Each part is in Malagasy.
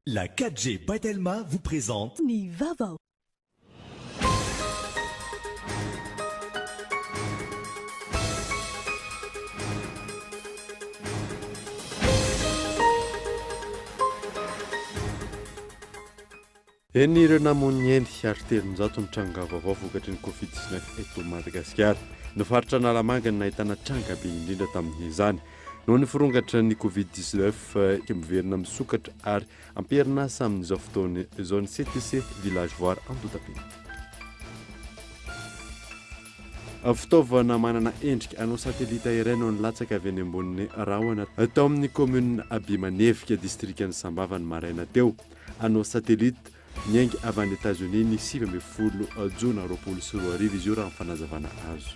La 4G by Telma vous présente. Ny vaovao. Eny ireo namoy eny ary 300 ny tranga vaovao vokatry ny Covid 19 eto Madagasikara. Ny faritra Analamanga no nahitana tranga be indrindra tamin'izany. Noho ny firongatra ny Covid 19, miverina misokatra ary am-perinasa amin'izao fotoana izao ny CTC Village Voara Andotapenaka. Fitaovana manana endrika anao satelita iray no nilatsaka avy any ambonin'ny rahona tao amin'ny kaominina Abimanevika, distrikan'i Sambava ny maraina teo. Anao satelita niainga avy any Etazonia ny 19 jona 2020 izy io raha ny fanazavana azo.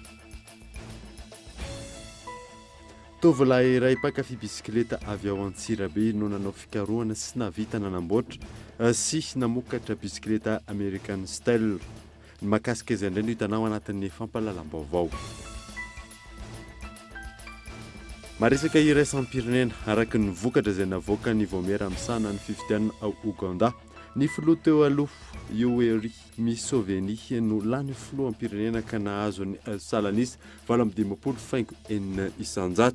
Tovolahy iray mpankafy bisikileta avy ao Antsirabe no nanao fikarohana sy nahavita nanamboatra sy namokatra bisikileta American Style. Ny mahakasika izay indray no hitanao anatin'ny fampahalalam-baovao. Maresaka iraisam-pirenena, araka ny vokatra izay navoakan'ny Vaomiera misahana ny fifidianana ao Ogandà, ny filoha teo aloha Yoweri Museveni no lany filoham-pirenena ka nahazo ny salan'isa 58.6%.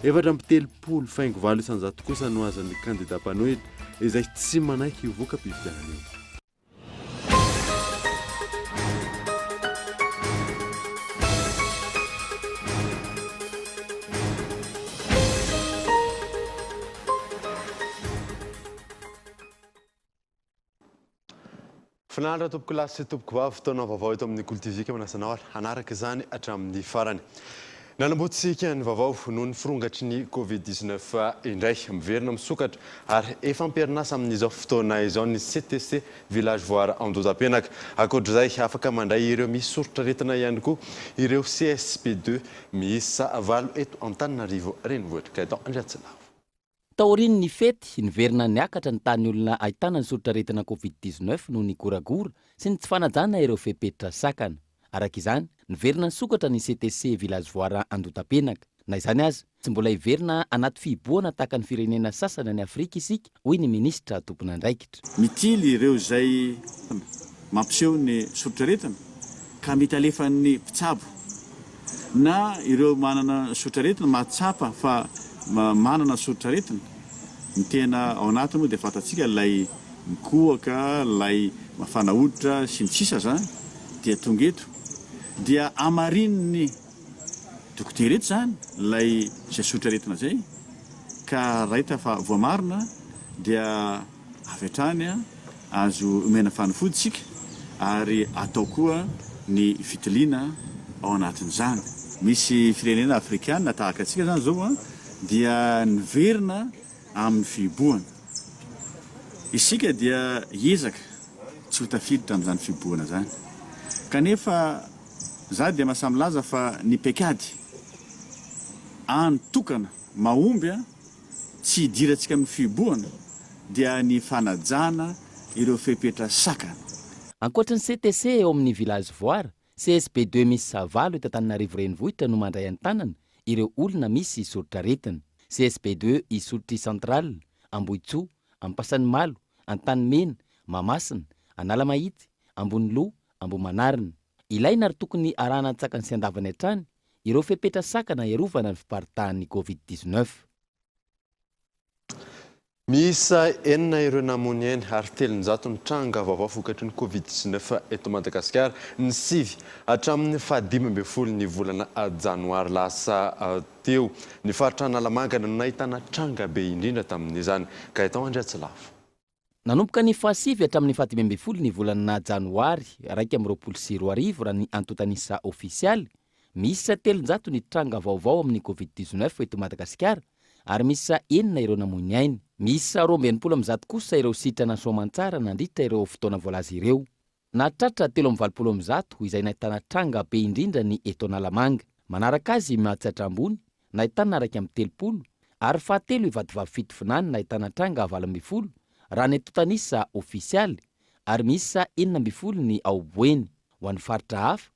34.8% kosa no azon'ny kandidà mpanohitra izay tsy manaiky io voka-pifidianana io. Finaritra tompoko lahy sy tompoko vavy, fotoana vaovao eto amin'ny Kolo TV ka manasa anao ary hanaraka izany hatramin'ny farany. Nanamboatsika ny vaovao noho ny firongatry ny Covid 19 indray. Miverina misokatra ary efa am-perinasa amin'izao fotoana izao ny CTC Village Voara Andozapenaka. Ankoatra izay, afaka mandray ireo misy soritr'aretina ihany koa ireo CSP deux miisa valo eto Antananarivo Renivohitra. Gaëtan Andriantsilavo. Taorian'ny fety, niverina niakatra ny tahan'ny olona ahitana ny soritr'aretina Covid 19 noho ny goragora sy ny tsy fanajana ireo fepetra sakana. Araka izany, niverina nisokatra ny CTC Village Voara Andotapenaka. Na izany aza, tsy mbola hiverina anaty fihibohana tahaka ny firenena sasany any Afrika isika, hoy ny minisitra tompon'andraikitra. Mitily ireo izay mampiseho ny soritr'aretina ka mety alefan'ny mpitsabo na ireo manana soritr'aretina mahatsapa fa manana soritr'aretina, ny tena ao anatiny moa dia fantatsika ilay mikohaka, ilay mafana hoditra sy ny sisa izany dia tonga eto dia hamarinin'ny dokotera eto izany ilay izay soritr'aretina izay ka raha hita fa voamarina dia Avy hatrany azo omena fanafody isika ary atao koa ny fitiliana ao anatin'izany. Misy firenena afrikana tahaka antsika izany izao dia niverina amin'ny fihibohana. Isika dia hiezaka tsy ho tafiditra amin'izany fihibohana izany. Kanefa za dia mahasahy milaza fa ny paikady any tokana mahomby tsy hidirantsika amin'ny fihibohana dia ny fanajana ireo fepetra sakana. Ankoatry ny CTC eo amin'ny Village Voara, CSB ii miisa valo eto Antananarivo Renivohitra no mandray an-tanana ireo olona misy soritr'aretina. CSB ii Isotry Central, Ambohitsoa, Ampasanimalo, Antanimena, Mahamasina, Analamahitsy, Amboniloha, Ambohimanarina. Ilaina ary tokony arahana an-tsakany sy an-davany hatrany Ireo fepetra sakana hiarovana ny fiparitahan'ny Covid 19. Miisa enina ireo namoy ainy ary 300 ny tranga vaovao vokatry ny Covid 19 eto Madagasikara, ny sivy hatramin'ny faha-15 ny volana janoary lasa teo. Ny faritra Analamanga no nahitana tranga be indrindra tamin'izany. Gaëtan Andriatsilavo. Nanomboka ny fahasivy hatramin'ny fahadimy ambin'ny folo ny volana janoary 2021 raha ny antontan'isa ofisialy, miisa 300 ny tranga vaovao amin'ny Covid 19 eto Madagasikara ary miisa enina ireo namoy ny ainy. Miisa 162 kosa ireo sitrana soamantsara nandritra ireo fotoana voalaza ireo. Nahatratra 183 izay nahitana tranga be indrindra ny eto Analamanga. Manaraka azy i Mahatsiatra Ambony, nahitana 31, ary fahatelo i Vatovavy Fitovinany nahitana tranga 18, raha ny antontan'isa ofisialy, ary miisa 16 ny ao Boeny. Ho an'ny faritra hafa,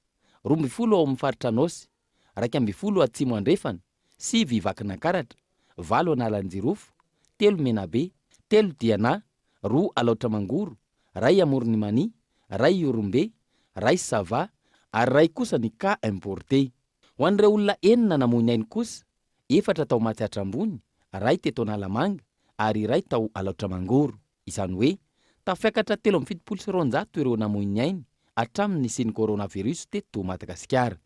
12 ao amin'ny faritra Anôsy, 11 Atsimo Andrefana, sivy Vakinankaratra, valo Analanjirofo, telo Menabe, telo Diana, Roa Alaotra Mangoro, ray Amoron'i Mania, ray Ihorombe, ray Sava ary ray kosa ny cas importé. Ho an'ireo olona enina namoy ny ainy kosa, efatra tao Matsiatra Ambony, ray teto Analamanga ary iray tao Alaotra Mangoro. Izany hoe, tafiakatra 273 ireo namoy ny ainy hatramin'ny nisian'ny coronavirus teto Madagasikara.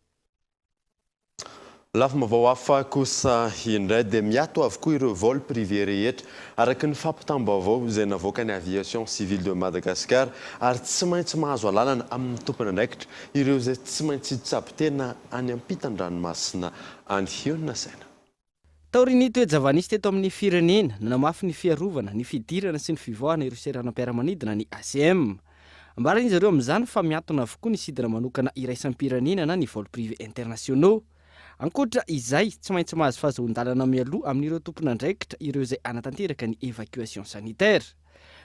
Lafim-baovao hafa kosa indray dia miato avokoa ireo vol privé rehetra araka ny fampitam-baovao izay navoakan'ny Aviation Civile de Madagascar ary tsy maintsy mahazo alalana amin'ny tompon'andraikitra ireo izay tsy maintsy hitsabo tena any ampitan-dranomasina any. Hionona saina. Taorian'ny toe-java-nisy teto amin'ny firenena, nanamafy ny fiarovana, ny fidirana sy ny fivoahana ireo seranam-piaramanidina ny ACM. Ambaran'izy ireo amin'izany fa miantona avokoa ny sidina manokana iraisam-pirenena na ny vols privés internationaux. Ankoatra izay, tsy maintsy mahazo fahazoan-dalana mialoha amin'ireo tompon'andraikitra ireo izay hanatanteraka ny évacuation sanitaire.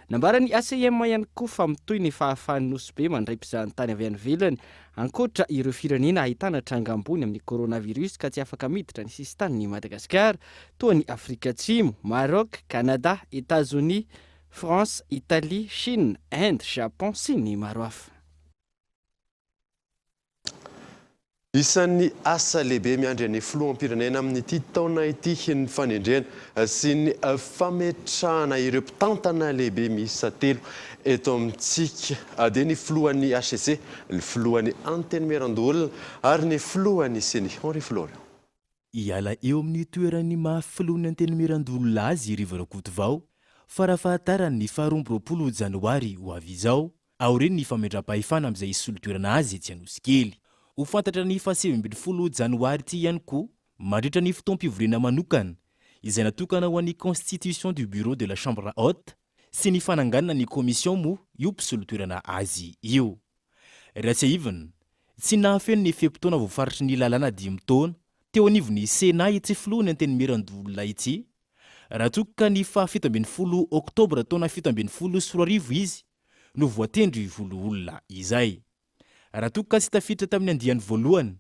Nambaran'ny ACM ihany koa fa mitohy ny fahafahan'ny Nosy Be mandray mpizahantany avy any ivelany, ankoatra ireo firenena ahitana tranga ambony amin'ny coronavirus ka tsy afaka miditra ny sisintanin'i Madagasikara, toa an'i Afrika Atsimo, Maroc, Canada, Etazonia, France, Italie, Chine, Inde, Japon sy ny maro hafa. Isan'ny asa lehibe miandry ny filoham-pirenena amin'ity taona ity ny fanendrena sy ny fametrahana ireo mpitantana lehibe miisa telo eto amintsika dia ny filohan'ny hcc, ny filohan'ny Antenimierandoholona ary ny filohan'ny Ceni, Henri Florian. Hiala eo amin'ny toeran'ny maha filohan'ny Antenimierandoholona azy i Rivo Rakotovao, farafahatarany ny faharoa amby 20 janoary ho avy izao, aorian'ny famindram-pahefana amin'izay hisolo toerana azy etsy Anosikely. Ho fantatra ny faha 19 janoary ity ihany koa, mandritra ny fotoam-pivoriana manokana, izay natokana ho an'ny Constitution du Bureau de la Chambre Haute sy ny fananganana ny Commission moa io mpisolo toerana azy io. Raha tsiahivina, tsy nahafeno ny fe-potoana voafaritry ny lalàna dimy taona teo anivon'ny Sénat ity filohan'ny Antenimierandoholona ity, raha toa ka ny faha 17 oktobra taona 2017 izy no voatendry ho loholona izay. Raha toa ka tsy tafiditra tamin'ny andiany voalohany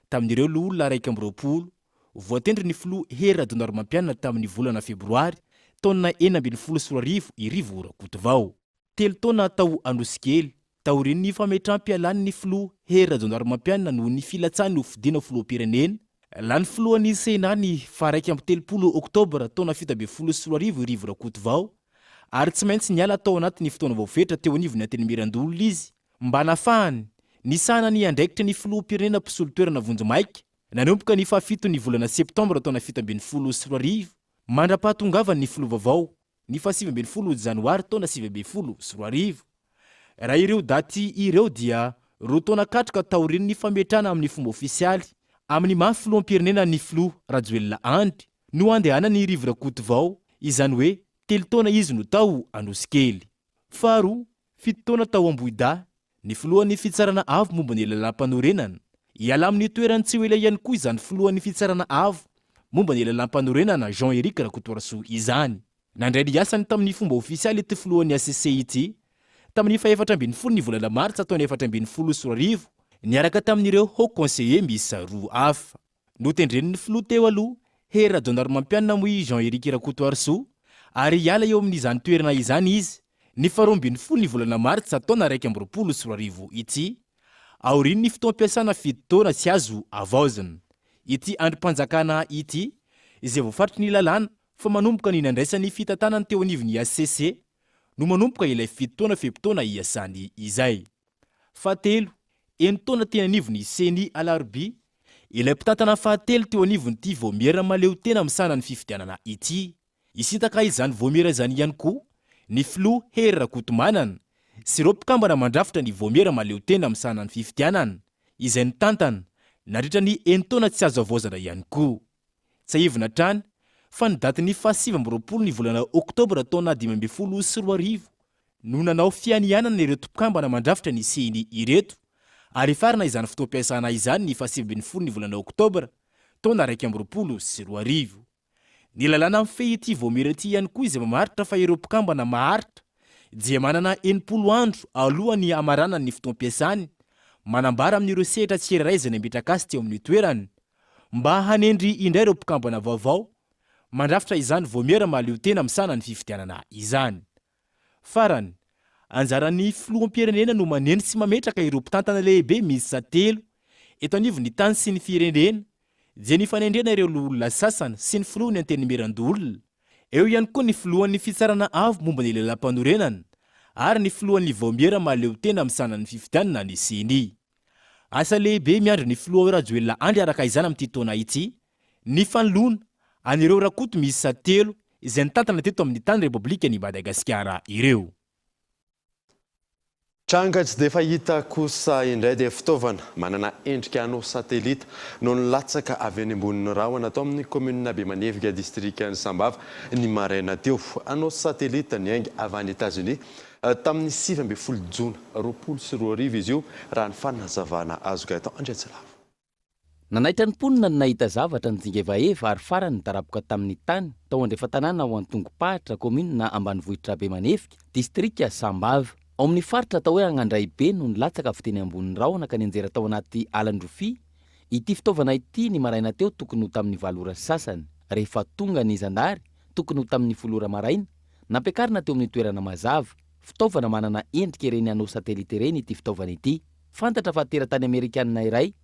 tamin'ireo loholona 21 voatendry ny filoha Hery Rajaonarimampianina tamin'ny volana febroary taona 2016 i Rivo Rakotovao. Telo taona tao Anosikely, taorian'ny fametraham-pialan'ny filoha Hery Rajaonarimampianina noho ny filatsahany ho fidiana ho filoham-pirenena, lany filohan'ny Sénat ny faha 31 oktobra taona 2017 i Rivo Rakotovao ary tsy maintsy niala tao anatin'ny fotoana voafetra teo anivon'ny Antenimierandoholona izy mba nahafahany nisahana ny andraikitry ny filoham-pirenena mpisolo toerana vonjimaika nanomboka ny fahafiton'ny volana septambra taona 2017 mandra-pahatongavan'ny filoha vaovao ny faha 19 janoary taona 2019. Raha ireo daty ireo dia roa taona katroka taorian'ny fametrahana amin'ny fomba ofisialy amin'ny maha filoham-pirenena ny filoha Rajoelina Andry no andehanan'i Rivo Rakotovao, izany hoe telo taona izy no tao Anosikely. Faharoa, fito taona tao Ambohidahy Ny filohan'ny Fitsarana Avo momba ny Lalàmpanorenana. Hiala amin'ny toerany tsy ho ela ihany koa izany filohan'ny Fitsarana Avo momba ny Lalàmpanorenana Jean Eric Rakotoarisoa izany. Nandray ny asany tamin'ny fomba ofisialy ity filohan'ny hcc ity tamin'ny faha-14 ny volana martsa taona 2014 niaraka tamin'ireo Haut Conseiller miisa roa hafa. Notendren'ny filoha teo aloha, Hery Rajaonarimampianina moa i Jean Eric Rakotoarisoa ary hiala eo amin'izany toerana izany izy ny faharoa ambin'ny folo ny volana martsa taona 2021 ity, aorian'ny fotoam-piasana fito taona tsy azo havaozina. Ity andrim-panjakana ity, izay voafaritry ny lalàna fa manomboka ny nandraisany fitantanany teo anivon'ny HCC no manomboka ilay fito taona fe-potoana iasany izay. Fahatelo, enin-taona teny anivon'ny Ceni Alarobia, ilay mpitantana fahatelo teo anivon'ity vaomiera mahaleo tena misahana ny fifidianana ity. Hisintaka izany vaomiera izany ihany koa ny filoha Hery Rakotomanana sy ireo mpikambana mandrafitra ny vaomiera mahaleo tena misahana ny fifidianana, izay nitantana nandritra ny enin-taona tsy azo havaozana ihany koa. Tsiahivina hatrany fa ny datin'ny faha 29 ny volana oktobra taona 2015 no nanao fianianana ireto mpikambana mandrafitra ny Ceni ireto ary hifarana izany fotoam-piasana izany ny faha 19 ny volana oktobra taona 2021. Ny lalàna mifehy ity vaomiera ity ihany koa izay mamaritra fa ireo mpikambana maharitra dia manana 60 andro alohan'ny hamaranany ny fotoam-piasany manambara amin'ireo sehatra tsirairay izay nametraka azy teo amin'ny toerany mba hanendry indray ireo mpikambana vaovao mandrafitra izany vaomiera mahaleo tena misahana ny fifidianana izany. Farany, anjaran'ny filoham-pirenena no manendry sy mametraka ireo mpitantana lehibe miisa telo eto anivon'ny tany sy ny firenena, dia ny fanendrena ireo loholona sasany sy ny filohan'ny Antenimierandoholona. Eo ihany koa ny filohan'ny Fitsarana Avo momba ny Lalampanorenana ary ny filohan'ny Vaomiera mahaleotena misahana ny fifidianana ny Ceni. Asa lehibe miandry ny filoha Rajoelina Andry araka izany amin'ity taona ity ny fanoloana an'ireo Rakoto miisa telo izay nitantana teto amin'ny tany Repoblikan'i Madagasikara ireo. Tranga tsy dia fahita kosa indray dia fitaovana manana endrika anneau satelita no nilatsaka avy any ambonin'ny rahona tao amin'ny kaominina Bemanevika, distrikan'i Sambava, ny maraina teo. Anneau satelita niainga avy any Etazonia tamin'ny 19 jona 2020 izy io, raha ny fanazavana azo. Gaëtan Andriantsilavo. Nanaitra ny mponina ny nahita zavatra nijingevaheva ary farany nidaraboka tamin'ny tany tao andrefan-tanàna ao Antongopahatra, kaominina ambanivohitra Bemanevika, distrika Sambava. Ao amin'ny faritra atao hoe Agnandraibe no nilatsaka avy teny ambony rahona ka nianjera tao anaty alan-drofia ity fitaovana ity ny maraina teo tokony ho tamin'ny valo ora sy sasany. Rehefa tonga ny zandary, tokony ho tamin'ny folo ora maraina, nampiakarina teo amin'ny toerana mazava, fitaovana manana endrika ireny anneau satellite ireny ity fitaovana ity. Fantatra fa teratany amerikanina iray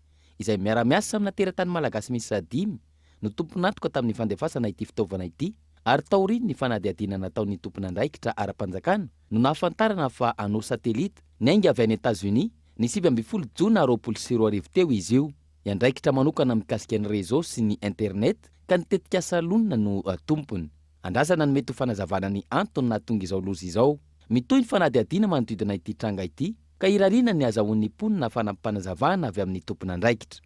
izay miara-miasa amina teratany malagasy miisa dimy no tompon'antoka tamin'ny fandefasana ity fitaovana ity ary taorian'ny fanadihadiana nataon'ny tompon'andraikitra ara-panjakana no nahafantarana fa anneau satellite niainga avy any Etazonia ny 19 jona 2020 teo izy io. Hiandraikitra manokana mikasika ny réseau sy ny internet ka ny tetikasa Luna no tompony. Andrasana ny mety ho fanazavana ny antony nahatonga izao loza izao. Mitohy ny fanadihadiana manodidina ity tranga ity. ka irariana ny hazahoan'ny mponina fanampim-panazavana avy amin'ny tompon'andraikitra.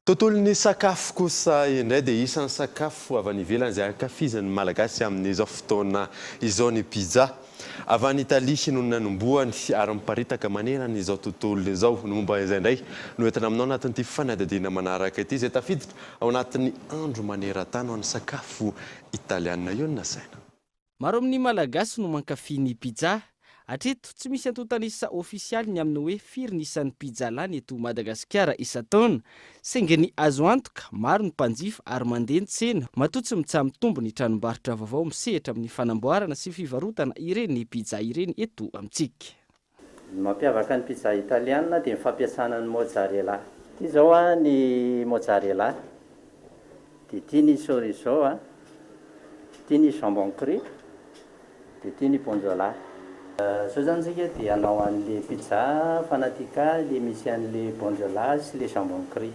Tontolon'ny sakafo kosa indray dia isan'ny sakafo avy any ivelany izay ankafizin'ny Malagasy amin'izao fotoana izao ny pizza. Avy any Italia no nanombohany ary miparitaka manerana izao tontolo izao. Ny momba izay indray no entina aminao anatin'ity fanadihadiana manaraka ity izay tafiditra ao anatin'ny andro maneran-tany ho an'ny sakafo italiana io no nasaina. Maro amin'ny Malagasy no mankafy ny pizza. Hatreto, tsy misy antontan'isa ofisialy ny amin'ny hoe firy ny isan'ny pizza lany eto Madagasikara isan-taona. Saingy ny azo antoka, maro ny mpanjifa ary mandeha ny tsena, matoa tsy mitsaha-mitombo ny tranombarotra vaovao misehatra amin'ny fanamboarana sy fivarotana ireny pizza ireny eto amintsika. Ny mampiavaka ny pizza italiana dia ny fampiasana ny mozzarella. Ity izao ny mozzarella, dia ity ny chorizo, ity ny jambon cru, dia ity ny bonjola. Izao izany isika dia hanao an'ilay pizza fanatica ilay misy an'ilay bonjola sy ilay jambon cru.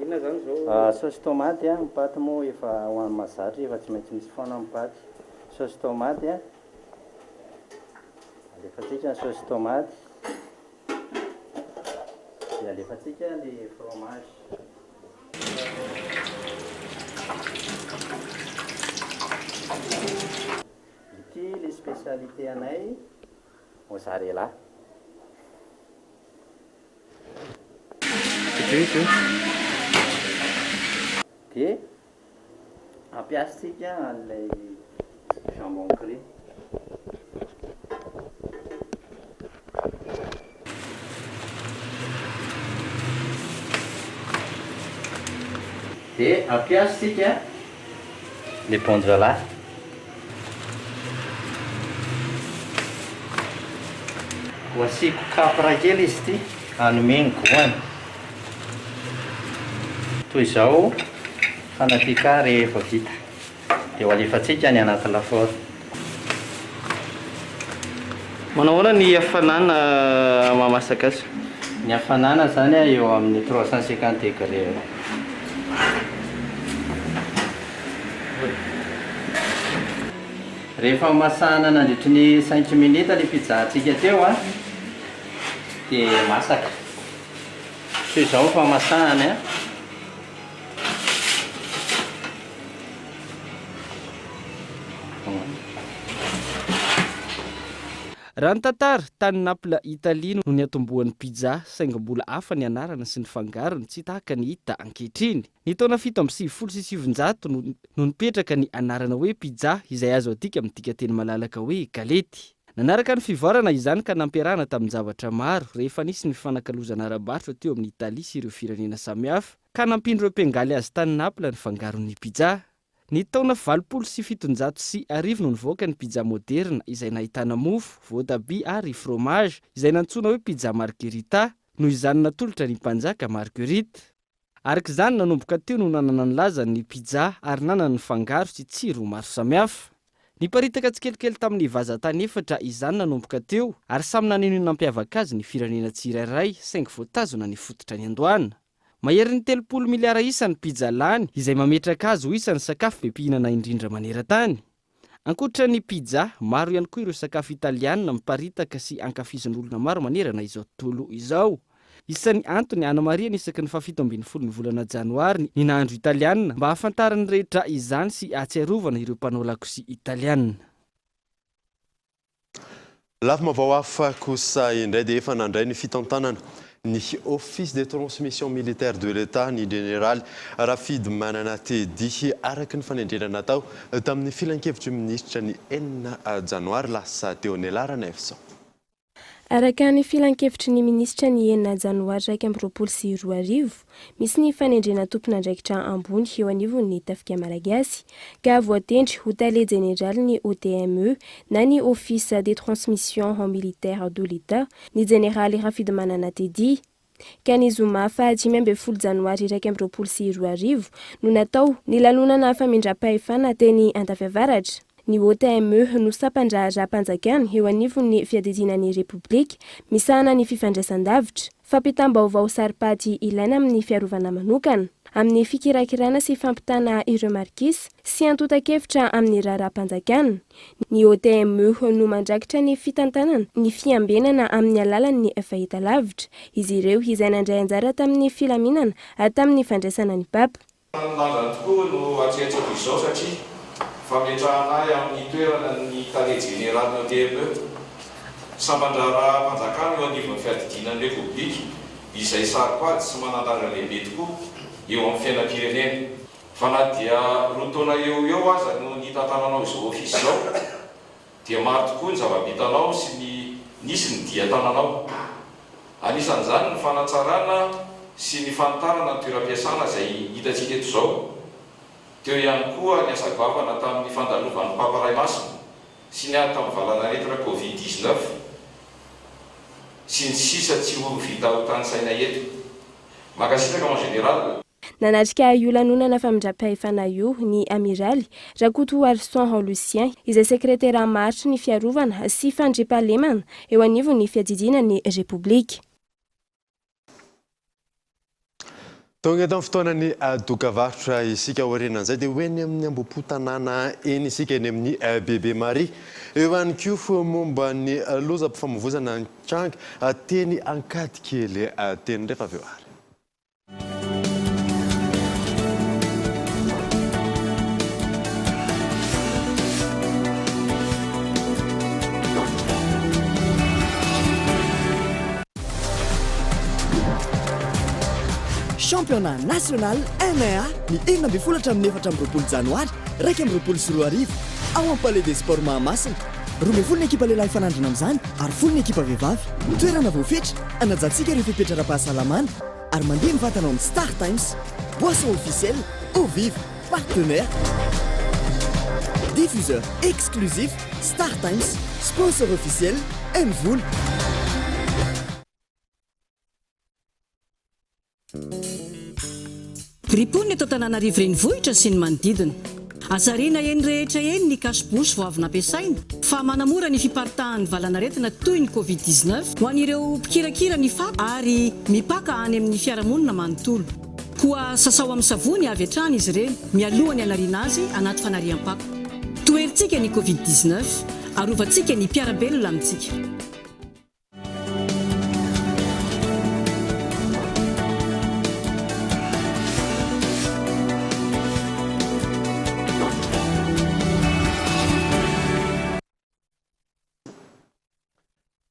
Inona zany zao? Saosy tomate a, ny paty moa efa ho an'ny mahazatra efa tsy maintsy misy foana ny paty. Saosy tomate a, alefantsika ny saosy tomate, dia alefantsika ny fromage. Ity le spécialité anay. Mozzarella. Dia ampiasintsika an'ilay jambon cru. Dia ampiasintsika Le bonjola. Ho asiako capre kely izy ity hanome ny goût-ny. Toy izao fanatika rehefa vita. Dia ho alefantsika any anaty lafaoro. Manao ahoana ny hafanana mahamasaka azy? Ny hafanana izany eo amin'ny 350 degré eo. Rehefa masahana nandritry ny cinq minutes ilay pizza-ntsika teo dia masaka. Toy izao ny famasahany. Raha ny tantara, tany Naples, Italie no niantombohan'ny pizza, saingy mbola hafa ny anarana sy ny fangarony, tsy tahaka ny hita ankehitriny. Ny taona 1997 no no nipetraka ny anarana hoe pizza, izay azo adika amin'ny dikanteny malalaka hoe galety. Nanaraka ny fivoarana izany ka nampiarahana tamin-javatra maro, rehefa nisy ny fifanakalozana ara-barotra teo amin'i Italie sy ireo firenena samihafa. ka nampian'ireo mpiangaly azy tany Naples ny fangaron'ny pizza. Ny taona 1780 no nivoaka ny pizza moderina izay nahitana mofo, voatabia ary fromage, izay nantsoina hoe pizza margherita, noho izany natolotra ny mpanjaka Marguerite. Araka izany, nanomboka teo no nanana ny lazany ny pizza ary nanana ny fangaro sy tsiro maro samihafa. Niparitaka tsikelikely tamin'ny vazan-tany efatra izany nanomboka teo ary samy naneho ny nampiavaka azy ny firenena tsirairay saingy voatazona ny fototra niandohana. Maherin'ny 30 miliara isa ny pizza lany izay mametraka azy ho isan'ny sakafo be mpihinana indrindra maneran-tany. Ankoatra ny pizza, maro ihany koa ireo sakafo italiana miparitaka sy ankafizin'olona maro manerana izao tontolo izao. Isan'ny antony anamarihana isaky ny fahafito ambin'ny folo ny volana janoary ny nahandro italiana mba hahafantaran'ny rehetra izany sy hahatsiarovana ireo mpanao lakozia italiana. Lafim-baovao hafa kosa indray dia efa nandray ny fitantanana ny Office de Transmission Militaire de l'Etat ny Jeneraly Rafidimanana Teddy araka ny fanendrena natao tamin'ny filankevitry ny minisitra ny enina janoary lasa teo. Nela Ranaivoson. Araka ny filankevitry ny minisitra ny enina janoary 2021, Misy ny fanendrena tompon'andraikitra ambony eo anivon'ny Tafika Malagasy ka voatendry ho tale jeneralin'ny OTME na ny Office des Transmissions Militaires de l'Etat ny jeneraly Rafidimanana Teddy. Ka ny zoma faha 15 janoary 2021 no natao ny lanonana famindram-pahefana teny Andafiavaratra. Ny OTME no sampan-draharaham-panjakana eo anivon'ny Fiadidiana ny Repoblika misahana ny fifandraisan-davitra, fampitam-baovao saro-pady ilaina amin'ny fiarovana manokana, amin'ny fikirakirana sy fampitana ireo marikisa sy antontan-kevitra amin'ny raharaham-panjakana. Ny OTME no mandraikitra ny fitantanana ny fiambenana amin'ny alalan'ny fahitalavitra. Izy ireo izay nandray anjara tamin'ny filaminana tamin'ny fandraisana ny Papa. Lanjany tokoa no atrehatreko izao satria fametrahana ahy amin'ny toerana ny Tale Jeneralin'ny OTME, sampan-draharaham-panjakana eo anivon'ny fiadidiana ny Repoblika izay saro-pady sy manan-danja lehibe tokoa eo amin'ny fiainam-pirenena. Fa na dia roa taona eo ho eo aza no nitantananao izao ofisy izao dia maro tokoa ny zava-bitanao sy ny nisy ny dian-tananao. Anisan'izany ny fanatsarana sy ny fanitarana ny toeram-piasana izay hitantsika eto izao. Teo ihany koa ny asa goavana tamin'ny fandalovan'ny Papa Ray Masina sy ny ady tamin'ny valanaretina Covid 19 sy ny sisa tsy ho vita ho tanisaina eto. Mankasitraka mon Général. Nanatrika io lanonana famindram-pahefana io ny Amiraly Rakotoarison Lucien, izay sekretera maharitry ny fiarovana sy fandriampahalemana eo anivon'ny fiadidiana ny Repoblika. Tonga eto amin'ny fotoanan'ny dokavarotra isika. Aorianan'izay dia ho eny amin'ny Ambohipo tanàna eny isika, eny amin'ny Bebe Maria. Eo ihany koa momba ny lozam-pifamoivoizana nitranga teny Ankadikely teny rehefa avy eo ary. Championnat national NA ny 16 hatramin'ny 24 janoary 2021 ao amin'ny Palais des Sports Mahamasina. 12 ny ekipa lehilahy hifanandrina amin'izany ary folo ny ekipa vehivavy. Toerana voafetra, hanajantsika ireo fepetra ara-pahasalamana. Ary mandeha mivantana ao amin'ny Star Times, Boisson officielle, Eau Vive, partenaire, diffuseur exclusif, Star Times, sponsor officiel, MVola. Ry mponina eto Antananarivo Renivohitra sy ny manodidina. Aza ariana eny rehetra eny ny cache bouche vao avy nampiasaina fa manamora ny fiparitahan'ny valanaretina toy ny covid 19 ho an'ireo mpikirakira ny fako ary mipaka any amin'ny fiarahamonina manontolo. Koa sasao amin'ny savony avy hatrany izy ireny mialoha ny hanariana azy anaty fanariam-pako. Toherintsika ny covid 19, arovantsika ny mpiara-belona amintsika.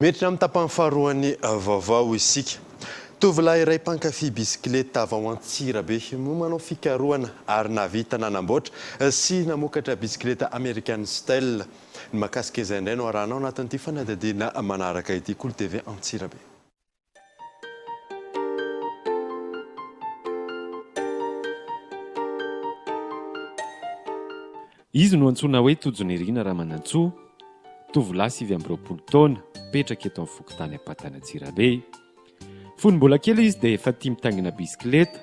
Miditra amin'ny tapany faharoan'ny vaovao isika. Tovolahy iray mpankafy bisikileta avy ao Antsirabe no manao fikarohana ary nahavita nanamboatra sy namokatra bisikileta American Style. Ny mahakasika izay indray no arahanao anatin'ity fanadihadiana manaraka ity Kolo TV Antsirabe. Izy no antsoina hoe Tojo Nirina Ramanantsoa, tovolahy 29 taona, mipetraka eto amin'ny fokontany Ampatana Antsirabe. Fony mbola kely izy dia efa tia mitaingina bisikileta,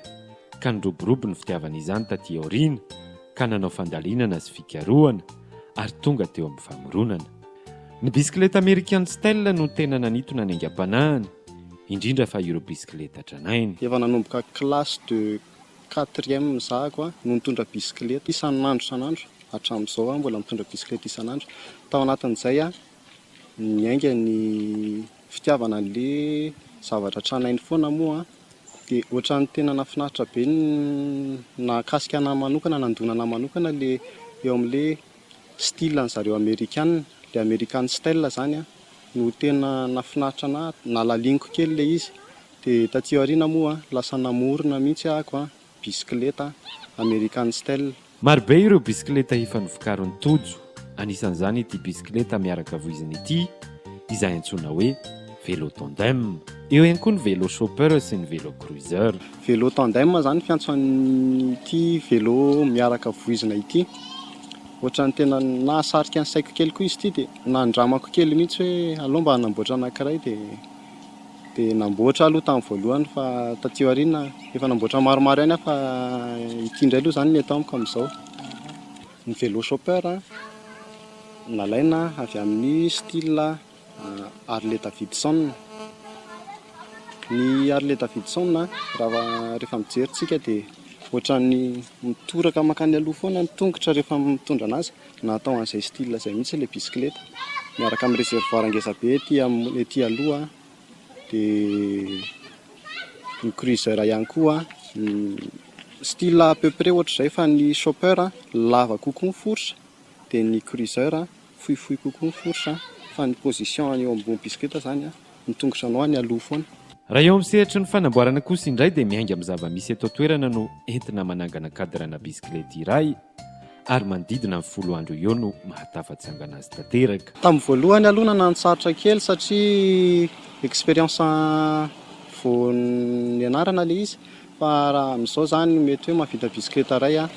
ka niroborobo ny fitiavany izany taty aoriana, ka nanao fandalinana sy fikarohana, ary tonga teo amin'ny famoronana. Ny bisikileta American Style no tena nanintona ny aingam-panahiny, indrindra fa ireo bisikileta tranainy. Efa nanomboka classe de quatrième zahako no nitondra bisikileta isan'andro isan'andro, hatramin'izao aho mbola mitondra bisikileta isan'andro. Tao anatin'izay aho niainga ny fitiavana an'le zavatra tranainy foana moa dia ohatran'ny tena nahafinaritra be ny nahakasika anah manokana, nandona anah manokana le eo amin'le style an'zareo amerikana, le american style zany an no tena nahafinaritra anah, nalaliniko kely le izy dia taty aoriana moa lasa namorona mihitsy ahako an bisikileta American Style. Marobe ireo bisikileta efa novokarin'i Tojo, anisan'izany ity bisikileta miaraka voizina ity, izay antsoina hoe Vélo Tandem. Eo ihany koa ny Vélo Chopper sy ny Vélo Cruiser. Vélo Tandem izany fiantso an'ity vélo miaraka voizina ity. Ohatran'ny tena nahasarika ny saiko kely koa izy ity dia nandramako kely mihitsy hoe aleo mba hanamboatra anankiray dia Dia namboatra aho aloha tamin'ny voalohany fa taty aoriana efa namboatra maromaro ihany aho fa ity indray aloha izany ny eto amiko amin'izao. Ny vélo chopper nalaina avy amin'ny style Harley Davidson. Ny Harley Davidson raha rehefa mijery tsika dia ohatran'ny mitoraka mankany aloha foana ny tongotra rehefa mitondra an'azy. Natao an'izay style izay mihitsy ilay bisikileta, miaraka amin'ny réservoir ngeza be ety ety aloha, dia ny cruiser ihany koa style à peu près ohatr'izay fa ny chopper lava kokoa ny fourche dia ny cruiser fohifohy kokoa ny fourche fa ny position eo ambony bisikileta izany ny tongotra anao any aloha foana. Raha eo amin'ny sehatry ny fanamboarana kosa indray dia miainga amin'ny zava-misy eto an-toerana no entina manangana cadre-na bisikileta iray. ary manodidina ny folo andro eo no mahatafatsangana azy tanteraka. Tamin'ny voalohany aloha nanano-tsarotra kely satria expérience vao nianarana ilay izy fa raha amin'izao izany mety hoe mahavita bisikileta iray aho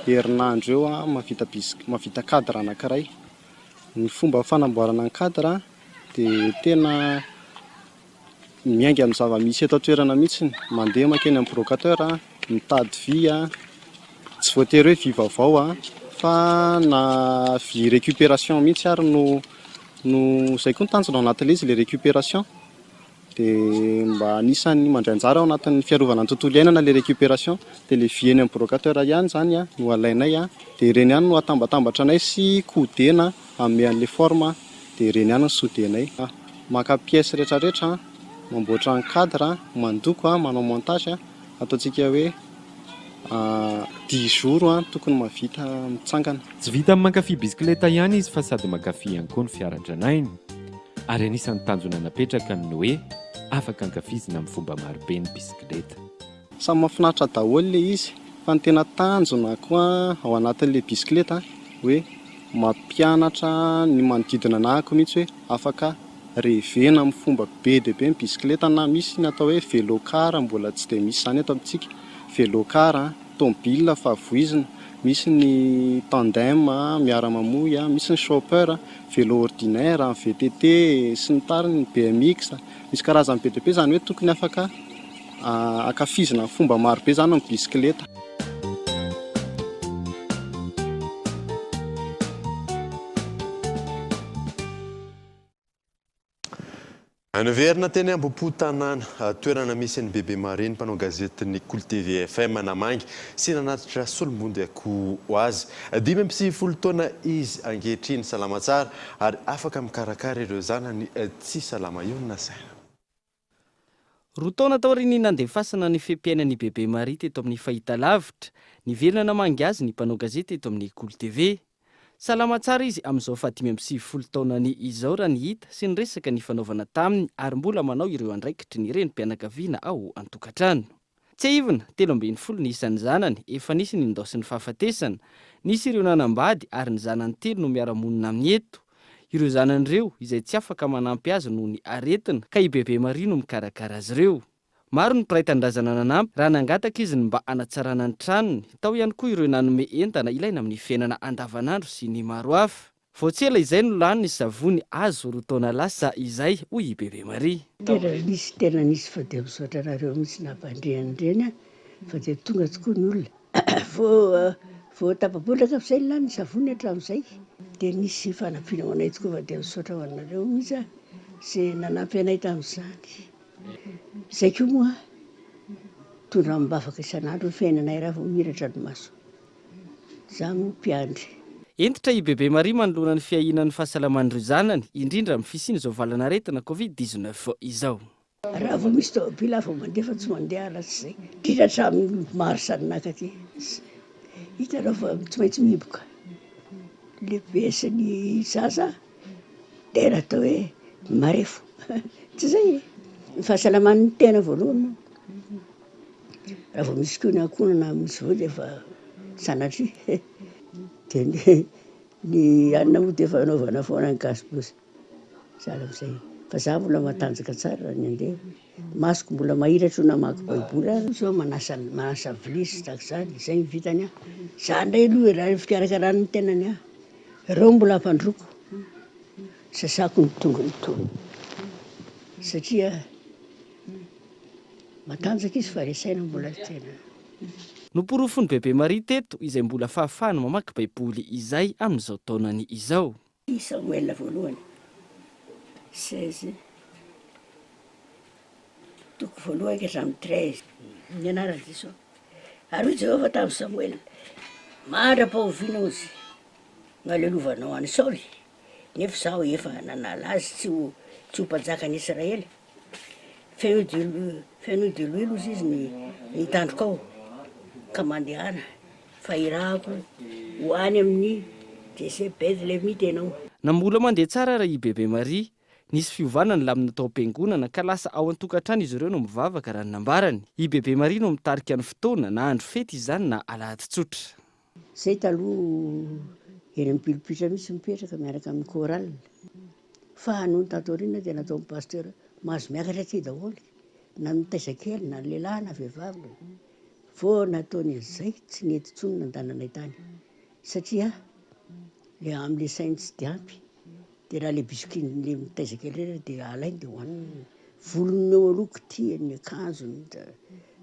herinandro eo aho mahavita bisik- mahavita cadre anankiray. Ny fomba fanamboarana ny cadre dia tena Miainga amin'ny zava-misy eto an-toerana mihitsy, mandeha mankeny amin'ny brocateur, mitady vy, tsy voatery hoe vy vaovao fa na vy récupération mihitsy ary no no izay koa ny tanjona ao anatin'ilay izy ilay récupération dia mba anisan'ny mandray anjara ao anatin'ny fiarovana ny tontolo iainana ilay récupération dia ilay vy eny amin'ny brocateur ihany izany no alainay dia ireny ihany no atambatambatra anay sy kodena hanome an'ilay forme dia ireny ihany no sodenay. Maka pièce retraretra, mamboatra ny cadre, mandoko, manao montage, ataontsika hoe dix jours tokony mahavita mitsangana. Tsy vitan'ny mankafy bisikileta ihany izy fa sady mankafy ihany koa ny fiara tranainy. Ary anisan'ny tanjona napetraka ny hoe afaka ankafizina amin'ny fomba marobe ny bisikileta. Samy mahafinaritra daholo ilay izy fa ny tena tanjona koa ao anatin'ilay bisikileta hoe mampianatra ny manodidina anah ko mihitsy hoe afaka revena amin'ny fomba be dia be ny bisikileta na misy ny atao hoe vélo car mbola tsy dia misy izany eto amintsika, vélo car, tomobile fa voizina, misy ny tandem miara mamoy, misy ny chopper, vélo ordinaire, VTT sy ny tariny, BMX. Misy karazany be dia be izany hoe tokony afaka ankafizina amin'ny fomba maro be izany ny bisikileta. Niverina teny Ambohipo tanàna, toerana misy an'i Bebe Marie ny mpanao gazetin'ny Kolo TV FM namangy sy nanatitra solombondy akoho ho azy. 95 taona izy ankehitriny, salama tsara ary afaka mikarakara ireo zanany tsy salama io no nasaina. Roa taona taorian'ny nandefasana ny feim-piainan'i Bebe Marie teto amin'ny fahitalavitra, niverina namangy azy ny mpanao gazety eto amin'ny Kolo TV. Salama tsara izy amin'izao faha-95 taonany izao raha ny hita sy ny resaka nifanaovana taminy ary mbola manao ireo andraikitry ny renim-pianakaviana ao an-tokantrano. Tsiahivina, 13 ny isan'ny zanany, efa nisy ny nindaosin'ny fahafatesana. Nisy ireo nanambady ary ny zanany telo no miara-monina aminy eto. Ireo zanany ireo izay tsy afaka manampy azy noho ny aretina ka i Bebe Maria no mikarakara azy ireo. Maro ny mpiray tanindrazana nanampy raha nangataka izy ny mba hanatsarana ny tranony, tao ihany koa ireo nanome entana ilaina amin'ny fiainana andavanandro sy ny maro hafa. Vao tsy ela izay no lany ny savony azo roa taona lasa izay, hoy i Bebe Maria. Tena nisy, tena nisy fa dia misaotra anareo mihitsy nampandre an'ireny an, fa dia tonga tokoa ny olona. Vao vao tapa-bolana angamba izay no lany ny savony hatramin'izay. Dia nisy fanampiana ho anay tokoa fa dia misaotra ho anareo mihitsy aho izay nanampy anay tamin'izany. Izay koa moa mitondra amim-bavaka isan'andro ny fiainanay raha vao mihiratra ny maso. Izaho moa mpiandry. Hentitra i Bebe Maria manoloana ny fiahiana ny fahasalaman'ireo zanany, indrindra amin'ny fisian'izao valan'aretina Covid 19 izao. Raha vao misy tômôbila aho vao mandeha fa tsy mandeha aho raha tsy izay. Indrindra hatramin'ny mars nakaty. Hitanao fa tsy maintsy mihiboka. Lehibe sy ny zaza tena atao hoe marefo. Tsy izay e. Ny fahasalaman'ny tena voalohany moa. Raha vao misy koa ny ankohonana misy voa dia efa sanatria. Dia ny ny anona moa dia efa anaovana foana ny cache bouche. Sahala amin'izay. Fa za mbola matanjaka tsara raha ny handeha. Masoko mbola mahiratra io namaky baiboly ary. Zao manasa manasa vilia sy tahaka izany, izay ny vitany an. Za ndray aloha e, raha ny fikarakarana ny tenany an, ireo mbola ampandroako, sasako ny tongony tony. Satria matanjaka izy fa resaina mbola tena. Noporofon'i Bebe Maria teto izay mbola fahafahany mamaky baiboly izay amin'izao taonany izao. I Samoela voalohany, 16, toko voalohany ka hatramin'ny 13. Ny anaran'i Jesosy. Ary hoy Jehovah tamin'i Samoela, Mandra-pahoviana ozy no halelovanao an'i Saoly, nefa izaho efa nanala azy tsy ho tsy ho mpanjakan'i Israely? Fenoy diloilo, fenoy diloilo ozy izy ny ny tandrokao, ka mandehana. Fa irahako ho any amin'i Jese Bethlehemita ianao. Na mbola mandeha tsara ara i Bebe Maria, nisy fiovana ny lamina tao am-piangonana ka lasa ao an-tokantrano izy ireo no mivavaka raha ny nambarany. I Bebe Maria no mitarika ny fotoana, na andro fety izany na alahady tsotra. Zay taloha eny amin'ny pilipitra mihitsy mipetraka miaraka amin'ny chorale fa nony tato aoriana dia nataon'ny pasteur mahazo miakatra aty daholo na ny mitaiza kely na ny lehilahy na vehivavy. Vao nataony an'izay tsy nety intsony nandananay tany satria le amle sainy tsy de ampy de raha le biscuit le mitaiza kely reny de alainy de hohaniny, volony eo aloha kitihiny, ny akanjony,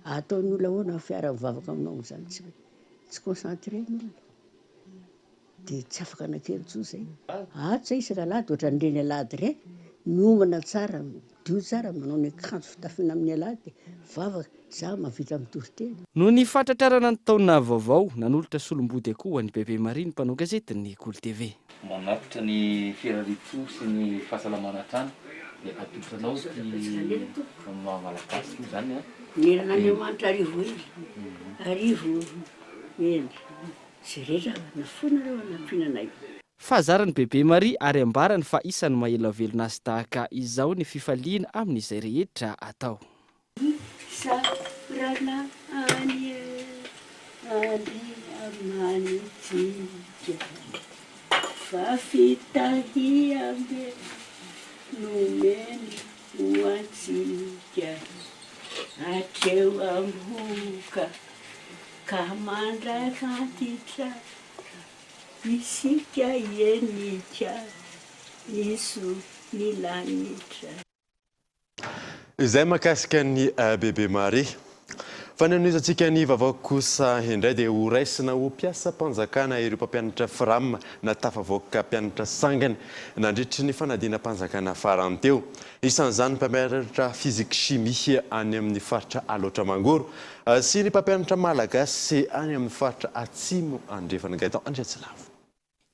ataon'ny olona ahoana fiara mivavaka aminao am'zany tsy tsy concentré ny olona. Dia tsy afaka nankeny intsony izay. Ato izay isaka alahady ohatran'ireny alahady ireny, miomana tsara, midio tsara, manao ny akanjo fitafiana amin'ny alahady dia mivavaka, izaho mahavita mitory teny. Noho ny fahatratrarana ny taona vaovao, nanolotra solombody akoho ho an'i Bebe Maria ny mpanao gazetin'ny Kolo TV. Manatitra ny firarian-tsoa sy ny fahasalamana hatrany dia atolotra anao ity amin'ny maha Malagasy moa izany an. Omen'Andriamanitra arivohely, arivohely. Izay rehetra nafoinareo hanampiana anay. Fahazaran'i Bebe Maria ary ambarany fa isan'ny maha velona azy tahaka izao ny fifaliana amin'izay rehetra atao. Isaorana anie Andriamanitsika fa fitahiam-be nomeny ho antsika hatreo am-bohoka. Ka mandrak'antitra isika henika ny soa ny lanitra. Izay mahakasika an'i Bebe Maria. Fa ny hanohizantsika ny vaovao kosa indray dia ho raisina ho mpiasam-panjakana ireo mpampianatra Fram na tafavoaka mpianatra sangany nandritry ny fanadinam-panjakana farany teo. Isan'izany ny mpampianatra Physique Chimie any amin'ny faritra Alaotra Mangoro sy ny mpampianatra Malagasy any amin'ny faritra Atsimo Andrefana. Gaëtan Andriatsilavo.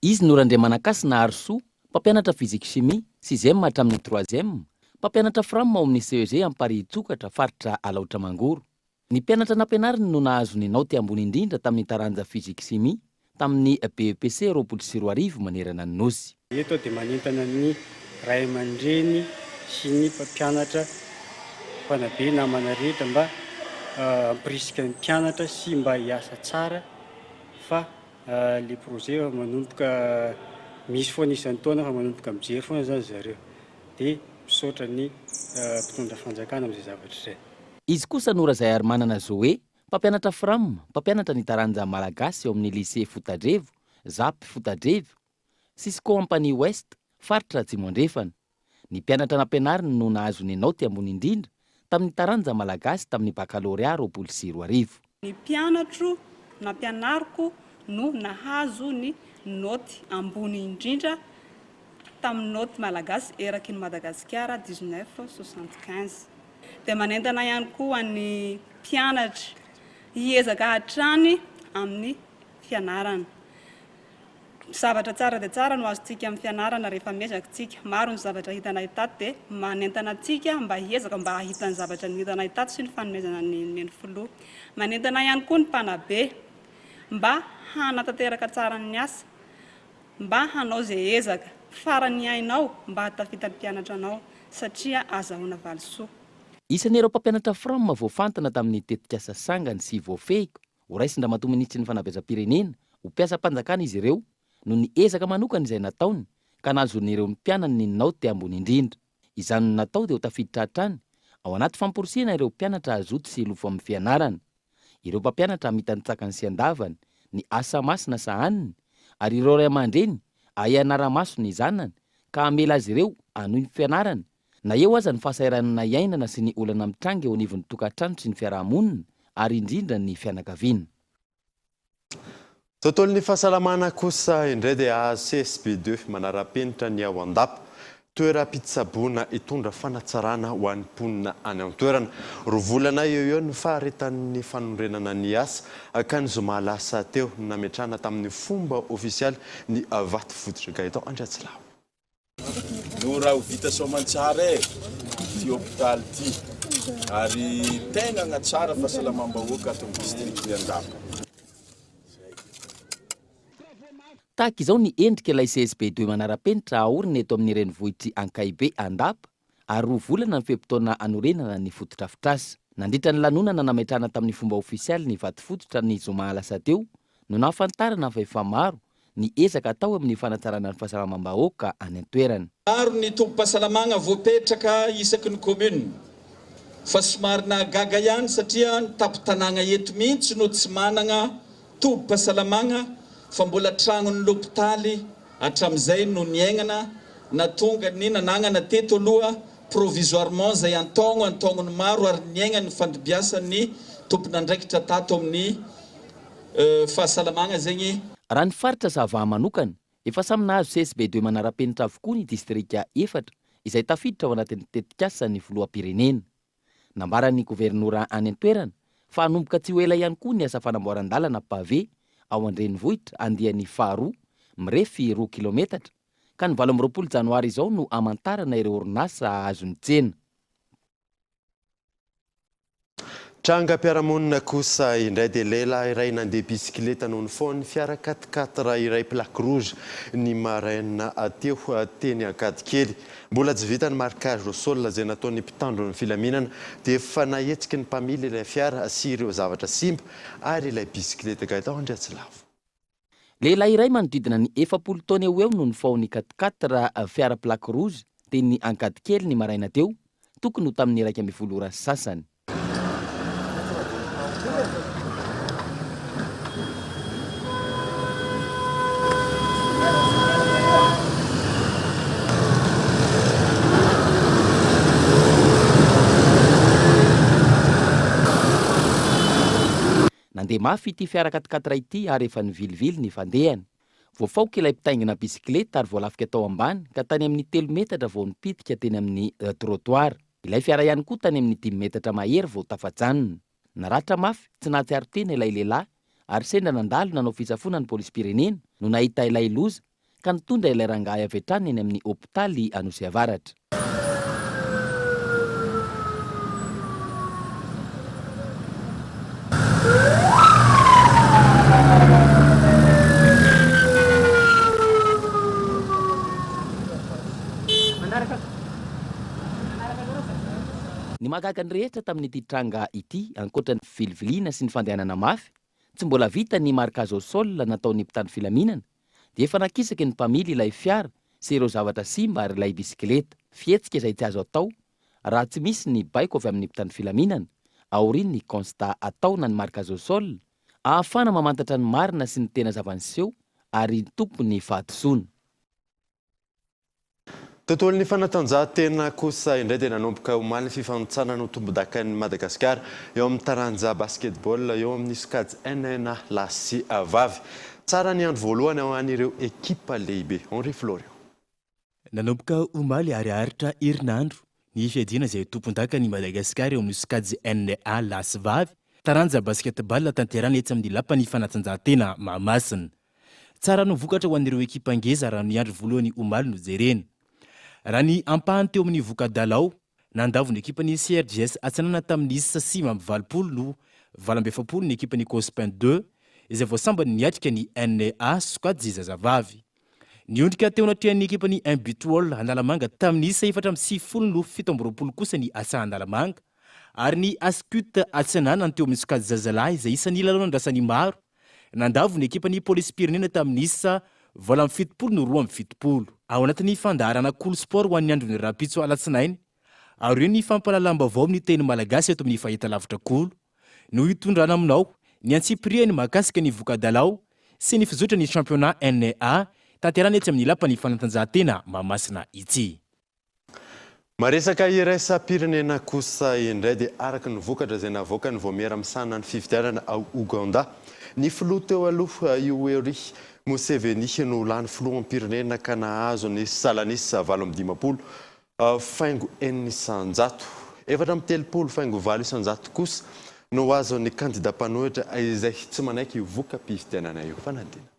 Izy no Randriamanankasina Harisoa, mpampianatra Physique Chimie, sixième hatramin'ny troisième, mpampianatra Fram ao amin'ny CEG Amparihitsokatra, faritra Alaotra Mangoro. Ny mpianatra nampianariny no nahazo ny naoty ambony indrindra tamin'ny taranja Physique-Chimie tamin'ny BEPC 2020 manerana ny Nosy. Eto aho dia manentana ny ray aman-dreny sy ny mpampianatra, mpanabe, namana rehetra mba hampirisika ny mpianatra sy mba hiasa tsara fa le projet efa manomboka misy foana isan-taona fa manomboka mijery foana zany zareo. Dia misaotra ny mpitondra fanjakana amin'izay zavatra izay. Izy kosa no Razaiarimanana Zoé, mpampianatra Fram, mpampianatra ny taranja Malagasy ao amin'ny Lycée Fotadrevo, Zap Fotadrevo, Cisco Ampanihy Ouest, faritra Atsimo Andrefana. Ny mpianatra nampianariny no nahazo ny naoty ambony indrindra tamin'ny taranja Malagasy tamin'ny Bakalorea 2020. Ny mpianatro nampianariko no nahazo ny naoty ambony indrindra tamin'ny naoty Malagasy eraky ny Madagasikara 1975. Dia manentana ihany koa ny mpianatra hiezaka hatrany amin'ny fianarana. Zavatra tsara dia tsara no azontsika amin'ny fianarana rehefa miezaka isika. Maro ny zavatra hitanay tato dia manentana antsika mba hiezaka mba hahita ny zavatra hitanay tato sy ny fanomezana ny nomen'ny filoha. Manentana ihany koa ny mpanabe mba hanatanteraka tsara ny asa, mba hanao izay ezaka farany hainao mba hahatafita ny mpianatra anao satria azahoana valisoa. Isan'ireo mpampianatra Fram voafantina tamin'ny tetikasa Sangany sy Voafehiko Ho raisin-dRamatoa Minisitry ny Fanabeazam-pirenena ho mpiasam-panjakana izy ireo noho ny ezaka manokana izay nataony ka nahazoan'ireo mpianany ny naoty ambony indrindra. Izany no natao dia ho tafiditra hatrany ao anaty famporisihana ireo mpianatra hazoto sy hilofo amin'ny fianarana, ireo mpampianatra hamita ny tsakany sy andavany ny asa masina sahaniny ary ireo ray aman-dreny hahay hanara-maso ny zanany ka hamela azy ireo hanohy ny fianarany Na eo aza ny fahasahiranana iainana sy ny olana mitranga eo anivon'ny tokantrano sy ny fiaraha-monina ary indrindra ny fianakaviana. Tontolon'ny fahasalamana kosa indray dia hahazo CSB ii manara-penitra ny ao Andapa. Toeram-pitsaboana hitondra fanatsarana ho an'ny mponina any an-toerana. Roa volana eo eo ny faharetan'ny fanorenana ny asa ka ny zoma lasa teo no nametrahana tamin'ny fomba ofisialy ny vato fototra. Gaëtan Andriatsilaho. No raha ho vita soamantsara e ty hopitaly ty ary tegna hagnatsara fahasalamam-bahoaka ato amin'ny district-n'i Andapa. Tahaka izao ny endrika ilay CSB ii manara-penitra aorina eto amin'ny renivohitr'i Ankahibe Andapa ary roa volana ny fe-potoana hanorenana ny fotodrafitrasa. Nandritra ny lanonana nametrahana tamin'ny fomba ofisialy ny vatofototra ny zoma lasa teo no nahafantarana fa efa maro ny ezaka atao amin'ny fanatsarana ny fahasalamam-bahoaka any an-toerana. Maro ny tobim-pahasalamagna voapetraka isaky ny commune fa somary nahagaga ihany satria ny tampon-tanàgna eto mihitsy no tsy managna tobim-pahasalamagna fa mbola tragnon'ny lopitaly hatramin'izay no niaignana na tonga ny nanagnana teto aloha provisoirement izay antaogno antaognony maro ary niaignan'ny fandimbiasan'ny tompon'andraikitra tato amin'ny fahasalamagna zegny. Raha ny faritra Sava manokana, efa samy nahazo CSB ii manara-penitra avokoa ny distrika efatra izay tafiditra ao anatin'ny tetikasan'ny filoham-pirenena. Nambaran'ny governora any an-toerana fa hanomboka tsy ho ela ihany koa ny asa fanamboaran-dalana pavé ao an-drenivohitra andiany faharoa mirefy roa kilaometatra ka ny 28 janoary izao no hamantarana ireo orinasa hahazo ny tsena. Trangam-piarahamonina kosa indray dia lehilahy iray nandeha bisikileta no nifaon'ny fiara quatre-quatre iray plaque rouge ny maraina teo teny Ankadikely. Mbola tsy vita ny marquage au sol izay nataon'ny mpitandro ny filaminana dia efa nahetsiky ny mpamily ilay fiara sy ireo zavatra simba ary ilay bisikileta. Gaëtan Andriatsilavo. Lehilahy iray manodidina ny 40 taona eo ho eo no nifaon'ny quatre-quatre fiara plaque rouge teny Ankadikely ny maraina teo, tokony ho tamin'ny 11 ora sy sasany. Nandeha mafy ity fiara quatre-quatre ity ary efa nivilivily ny fandehany. Voafaoka ilay mpitaingina bisikileta ary voalafika tao ambany ka tany amin'ny telo metatra vao nipitika teny amin'ny trottoir. Ilay fiara ihany koa tany amin'ny dimy metatra mahery vao tafajanona. Naratra mafy, tsy nahatsiaro tena ilay lehilahy ary sendra nandalo nanao fisafoana ny polisim-pirenena no nahita ilay loza ka nitondra ilay rangahy avy hatrany eny amin'ny hopitaly Anosy Avaratra. Ny mahagaga ny rehetra tamin'ity tranga ity, ankoatra ny fiviliviliana sy ny fandehanana mafy, tsy mbola vita ny marquage au sol nataon'ny mpitandro filaminana dia efa nakisaky ny mpamily ilay fiara sy ireo zavatra simba ary ilay bisikileta. Fihetsika izay tsy azo atao raha tsy misy ny baiko avy amin'ny mpitandro filaminana, aorian'ny constat atao na ny marquage au sol, ahafahana mamantatra ny marina sy ny tena zava-niseho ary ny tompon'ny fahadisoana. Tontolon'ny fanatanjahantena kosa indray dia nanomboka omaly ny fifanintsanana ho tompondakan'i Madagasikara eo amin'ny taranja basketball eo amin'ny sokajy NNA lahy sy vavy. Tsara ny andro voalohany ho an'ireo ekipa lehibe. Henri Florian. Nanomboka omaly ary haharitra herinandro ny fiadiana izay ho tompondakan'i Madagasikara eo amin'ny sokajy NA lahy sy vavy, taranja basketball tanterahina etsy amin'ny Lapan'ny fanatanjahantena Mahamasina. Tsara no vokatra ho an'ireo ekipa ngeza raha ny andro voalohany omaly no jerena. Raha ny ampahany teo amin'ny voka-dalao, nandavo ny ekipan'ny CRJS Atsinanana tamin'ny isa 89 no 48 ny ekipan'ny Cospin Deux izay vao sambany niatrika ny NA sokajy zazavavy. Niondrika teo anatrehan'ny ekipan'ny Imbituol Analamanga tamin'ny isa 94 no 27 kosa ny Asa Analamanga ary ny Ascut Atsinanana teo amin'ny sokajy zazalahy izay isan'ny lalao nandrasan'ny maro Nandavo ny ekipan'ny polisim-pirenena tamin'ny isa 78 no 72. Ao anatin'ny fandaharana Kolo Sport ho an'ny andron'ny rahampitso alatsinainy, aorian'ny fampahalalam-baovao amin'ny teny malagasy eto amin'ny fahitalavitra Kolo, no hitondrana aminao ny antsipiriany mahakasika ny voka-dalao sy ny fizotran'ny championnat NA tanterahina etsy amin'ny Lapan'ny fanatanjahantena Mahamasina itsy. Maresaka iraisam-pirenena kosa indray dia araka ny vokatra izay navoakan'ny vaomiera misahana ny fifidianana ao Ouganda, ny filoha teo aloha Yoweri Museveni no lany filoham-pirenena ka nahazo ny salanisa 58 faingo enina isan-jato. 34 faingo valo isan-jato kosa no azon'ny kandida mpanohitra izay tsy manaiky io voka-pifidianana io. Fanadinana.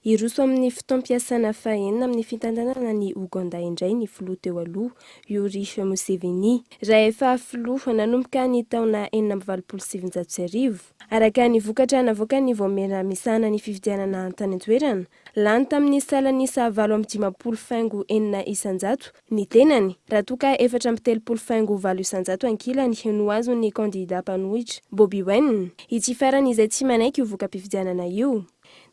Hiroso amin'ny fotoam-piasana fahenina amin'ny fitantanana an'i Oganda indray ny filoha teo aloha, Yoweri Museveni. Raha efa filoha nanomboka ny taona 1986. Araka ny vokatra navoakan'ny vaomiera misahana ny fifidianana tany an-toerana, lany tamin'ny salan'isa 58 faingo enina isanjato ny tenany, raha toa ka 34 faingo valo isanjato ankilany no azon'ny kandidà mpanohitra, Bobi Wine. Ity farany izay tsy manaiky io voka-pifidianana io.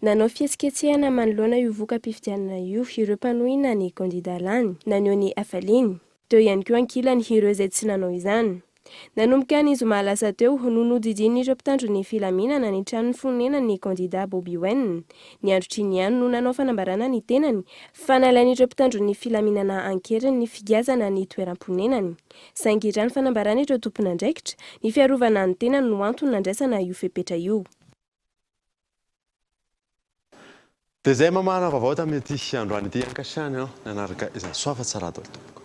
Nanao fihetsiketsehana manoloana io voka-pifidianana io ireo mpanohina ny kandida lany, naneho ny hafaliany. Teo ihany koa ankilany ireo izay tsy nanao izany. Nanomboka ny zoma lasa teo no nodidian'ireo mpitandro ny filaminana ny trano fonenan'ny kandida Bobi Wine. Ny androtr'iny ihany no nanao fanambarana ny tenany fa nalain'ireo mpitandro ny filaminana an-keriny ny figiazana ny toeram-ponenany. Saingy raha ny fanambaran'ireo tompon'andraikitra, ny fiarovana ny tenany no antony nandraisana io fepetra io. Dia izay mamahana vaovao tamin'ity androany ity ankasitrahana ianao nanaraka izany soa fa tsara daholo tompoko.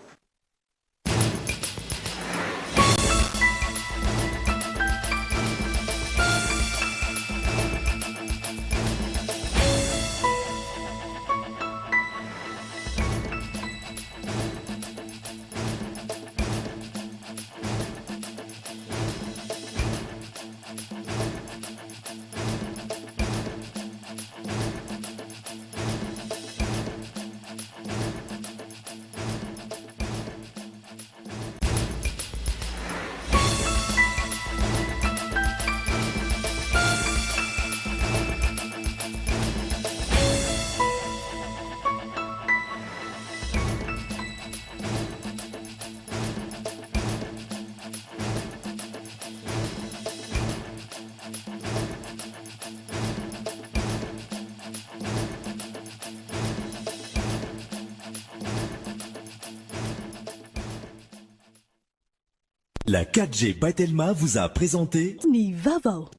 La 4G by Telma vous a présenté Ny vaovao.